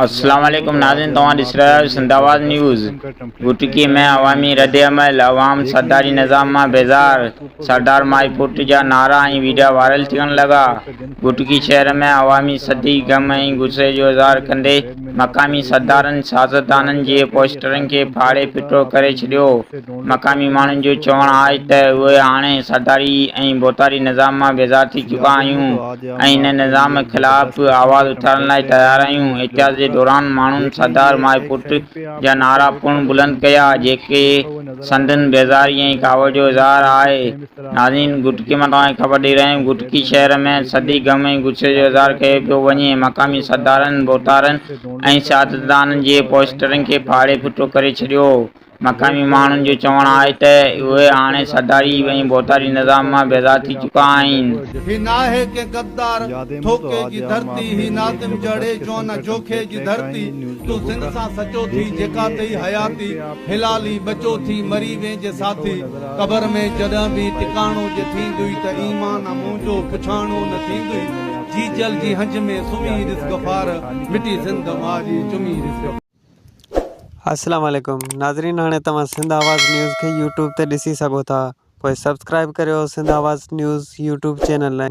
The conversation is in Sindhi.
السلام عليڪم ناظرين توهان ڏسي رهيا آهيو سنڌ آواز نيوز گهوٽڪي ۾ عوامي رد عمل عوام سرداري نظام مان بيزار سردار مائي پٽ جا نعرا ۽ ويڊيا وائرل ٿيڻ لڳا گهوٽڪي شهر ۾ عوامي سڌي غم ۽ غصي جو اظهار ڪندي مقامي سردارن سياستدانن جي پوسٽرن کي ڦاڙي ڦٽو ڪري ڇڏيو مقامي ماڻهن جو چوڻ آهي ته اهي هاڻي سرداري ۽ ڀوتاري نظام مان بيزار ٿي چڪا آهيون ۽ ان نظام خلاف آواز اٿارڻ لاء تيار آهيون. احتجاج جي دوران ماڻهن سردار مائي پٽ جا نعرا پڻ بلند ڪيا، جيڪي سندن بيزاري ۽ ڪاوڙ جو اظهار آهي. ناظرين گهوٽڪي مان توهان کي خبر ڏئي رهيا آهيون گهوٽڪي شهر ۾ سڌي غم ۽ غصي جو اظهار ڪيو پيو وڃي، مقامي سردارن، ڀوتارن ۽ سياستدانن جي پوسٽرن کي ڦاڙي ڦٽو ڪري ڇڏيو. مقامي ماڻهن جو چوڻ آهي ته اهي هاڻي سرداري ۽ ڀوتاري نظام مان بيزار ٿي چڪا آهن. هي ناهي ڪنهن غدار ٿوڪي جي ڌرتي هي ناظم جهڙي جوان جوکي جي ڌرتي تون سنڌ سان سچو ٿي جيڪا ٿئي حياتي حلالي ٻچو ٿي مري وين جي ساٿي قبر ۾ جڏهن به ٽڪاڻو جي ٿيندوئي ته ايمان منهنجو پڇاڻو نه ٿيندوئي جيجل جي هنج ۾ سمهي ڏس غفار مٽي سنڌ ماء جي چمي ڏس غفار. السلام عليڪم ناظرين هاڻي توهان سنڌ آواز نيوز کي يوٽيوب تي ڏسي سگهو ٿا پوء سبسڪرائب ڪريو Sindh Awaz news YouTube channel.